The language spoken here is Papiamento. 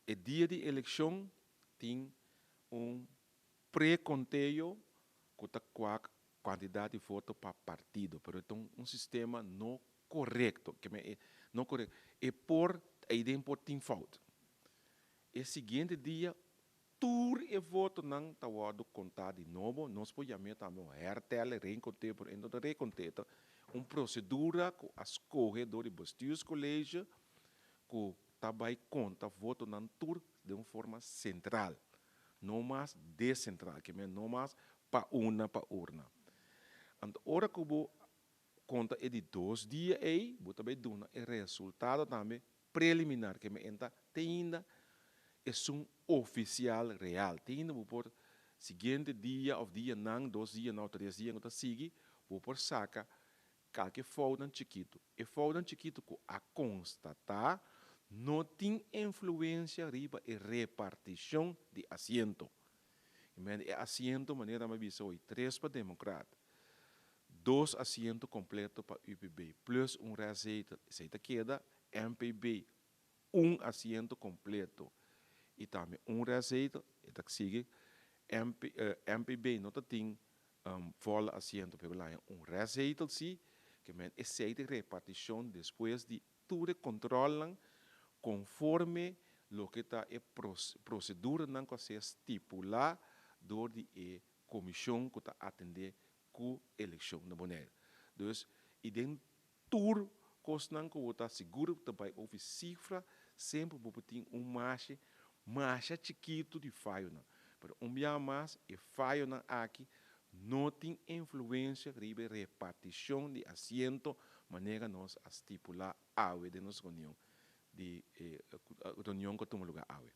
E dia di elekshon tin un prekonteo ku ta wak kantidat di voto pa partido, pero ta un sistema no korekto, ke men no korekto. E por ei por tin fout. E siguiente dia tur e votonan ta wòrdu kontá di nobo, nos por yam'é tambe un hertellen, reconteo, pero no ta reconteo, un prosedura ku a skohe dor di bestuurscollege ku ta bai konta votonan tur di un forma sentral, no mas desentral, ke men no mas pa urna pa urna. Anto, ora ku bo konta e di 2 dia ei, bo tambe duna e resultado tambe preliminar, ke men ta te ainda esun ofisial real. Te ainda por siguiente dia òf dianan, 2 dia, no, 3 dia, ku ta sigui, bo por saka kualke foutnan chikitu. E foutnan chikitu ku a konstatá no tin influensia riba e repartishon di asiento. E asiento, manera mi a bisa, 3 pa Democraat, 2 asiento kompleto pa UPB, plus un restzetel, esei ta keda. MPB, un asiento kompleto i tambe un restzetel, e ta sigui. MPB no tin volle asiento, pero un restzetel sí, ke men esei ta repartishon despues di tur e kontrolnan konforme loke ta e proseduranan ku a ser stipulá dor di e komishon ku ta atendé ku elekshon na Bonaire. Dus, i den tur kosnan ku ta sigur tambe òf sifra, semper bo tin un marge masha chikitu di fayonan. Pero un biaha mas, e fayonan aki no tin influensia riba repartishon di asiento manera nos a stipulá awe den nos reunion di reunion ku a tuma lugá awe.